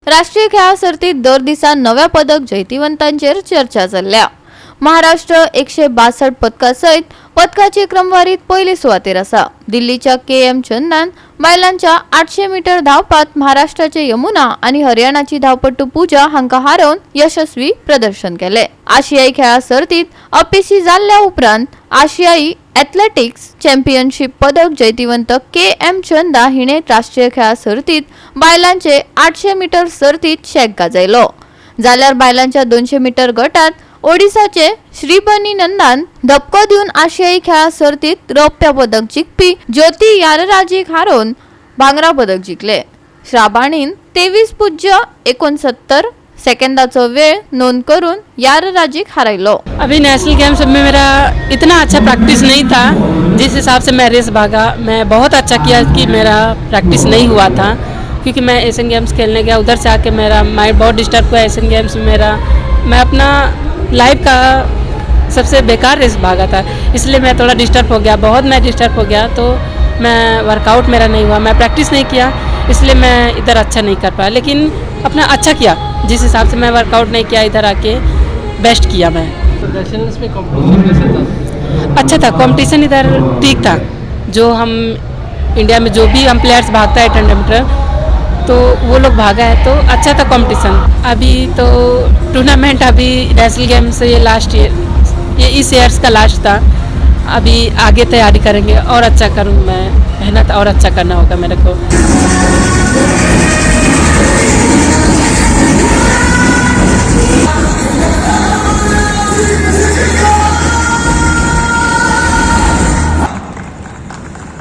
राष्ट्रीय खेळां सर्तीत दर दिसा नव्या पदक जैतिवंतांचेर चर्चा चल्ल्या. महाराष्ट्र 162 पदकां सयत पदकाची क्रमवारीत पयले सुवातेर आसा. दिल्लीच्या के एम चंदान बायलांच्या 800 मीटर धांवपात महाराष्ट्राचे यमुना आनी हरियाणाची धांवपटू पूजा हांकां हारोवन यशस्वी प्रदर्शन केले. आशियाई खेळां सर्तीत अपेशी जाल्ल्या उपरांत आशियाई एथलेटिक्स चॅम्पियनशीप पदक जैतिवंत के एम चंदा हिणे राष्ट्रीय खेळां सर्तीत बायलांचे 800 मीटर सर्तीत शेक गाजयलो, जाल्यार बायलांच्या 200 मीटर गटात ओडिसाचे श्रीबनी नंदान धपको दिवन आशियाई खेळां सर्तीत रौप्य पदक जिखपी ज्योती यारराजीक हारोवन भांगरा पदक जिखले. श्राबाणीन 23.69 सेकंदाचो वेळ नोंद करून यारराजीक हारयलो. अभी नेशनल गेम्स में मेरा इतना अच्छा प्रैक्टिस नहीं था. जिस हिसाब से मैं रेस भागा, मैं बहुत अच्छा किया कि मेरा प्रैक्टिस नहीं हुआ था, क्योंकि मैं एशियन गेम्स खेलने गया, उधर से आके मेरा माइंड बहुत डिस्टर्ब हुआ. एशियन गेम्स में मेरा मैं अपना लाइफ का सबसे बेकार रेस भागा था, इसलिए मैं थोड़ा डिस्टर्ब हो गया. बहुत मैं डिस्टर्ब हो गया, तो मैं वर्कआउट मेरा नहीं हुआ, मैं प्रैक्टिस नहीं किया, इसलिए मैं इधर अच्छा नहीं कर पाया. लेकिन अपना अच्छा किया. जिस हिसाब से मैं वर्कआउट नहीं किया, इधर आके बेस्ट किया मैं. तो नेशनल्स में कंपटीशन कैसा था? अच्छा था कंपटीशन, इधर ठीक था. जो हम इंडिया में जो भी हम प्लेयर्स भागता है 800 मीटर, तो वो लोग भागा है, तो अच्छा था कंपटीशन. अभी तो टूर्नामेंट, अभी नेशनल गेम्स ये लास्ट ईयर, ये इस ईयर्स का लास्ट था. अभी आगे तैयारी करेंगे और अच्छा करूँ मैं. मेहनत और अच्छा करना होगा मेरे को.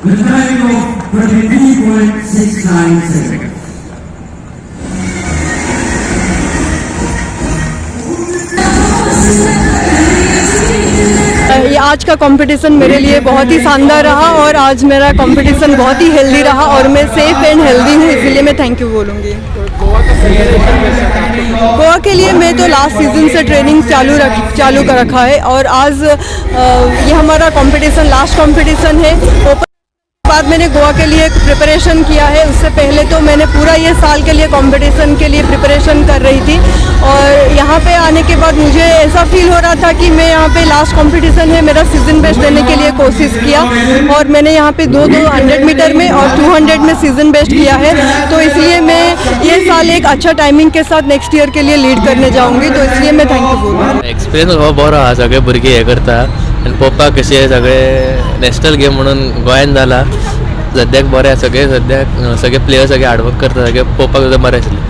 With a time of 23.69 seconds. ये आज का कंपटीशन मेरे लिए बहुत ही शानदार रहा और आज मेरा कंपटीशन बहुत ही हेल्दी रहा और मैं सेफ एंड हेल्दी हूँ, इसीलिए मैं thank you बोलूँगी. तो गोवा का प्रिपरेशन कैसा था आपको? गोवा के लिए मैं तो लास्ट सीजन से ट्रेनिंग चालू कर रखा है और आज ये हमारा कंपटीशन लास्ट कंपटीशन है. ओपन बाद मैंने गोवा के लिए प्रिपरेशन किया है. उससे पहले तो मैंने पूरा ये साल के लिए कंपटीशन के लिए प्रिपरेशन कर रही थी और यहाँ पे आने के बाद मुझे ऐसा फील हो रहा था कि मैं यहाँ पे लास्ट कंपटीशन है मेरा, सीजन बेस्ट देने के लिए कोशिश किया और मैंने यहाँ पे दो दो 100 मीटर में और 200 में सीजन बेस्ट किया है. तो इसलिए मैं ये साल एक अच्छा टाइमिंग के साथ नेक्स्ट ईयर के लिए लीड करने जाऊँगी, तो इसलिए मैं thank you बोल रही हूँ. एक्सपिरियन्स हो बरो आहा. सगळे भुरगे हे करता आनी पळोवपाक कशे सगळे नॅशनल गेम म्हणून गोंयान जाला. सद्याक बरें आसा सगळे. सद्याक सगळे प्लेयर सगळे हार्डवर्क करता. सगळे पळोवपाक सुद्दां बरें आसलें.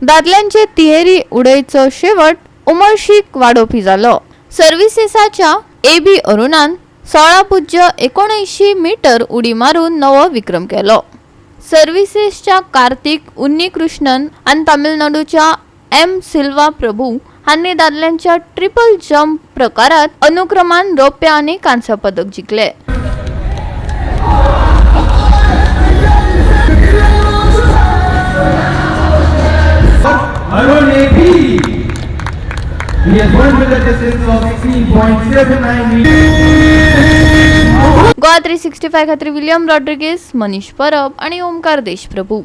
दादल्यांचे तिहेरी उडयचो शेवट उमळशीक वाडोवपी जालो. सर्व्हिसेसाच्या ए बी अरुणान 16.79 मीटर उडी मारून नवो विक्रम केलो. सर्व्हिसेसच्या कार्तिक उन्नीकृष्णन आनी तामिळनाडूच्या एम सिल्वा प्रभू हांणी दादल्यांच्या ट्रिपल जम्प प्रकारात अनुक्रमान रौप्य आनी कांस्य पदक जिखले. Arun AP. He has won with a distance of 16.79 meters. Goa 365 खातीर विलियम रॉड्रिगेस, मनीष परब आनी ओमकार देशप्रभू.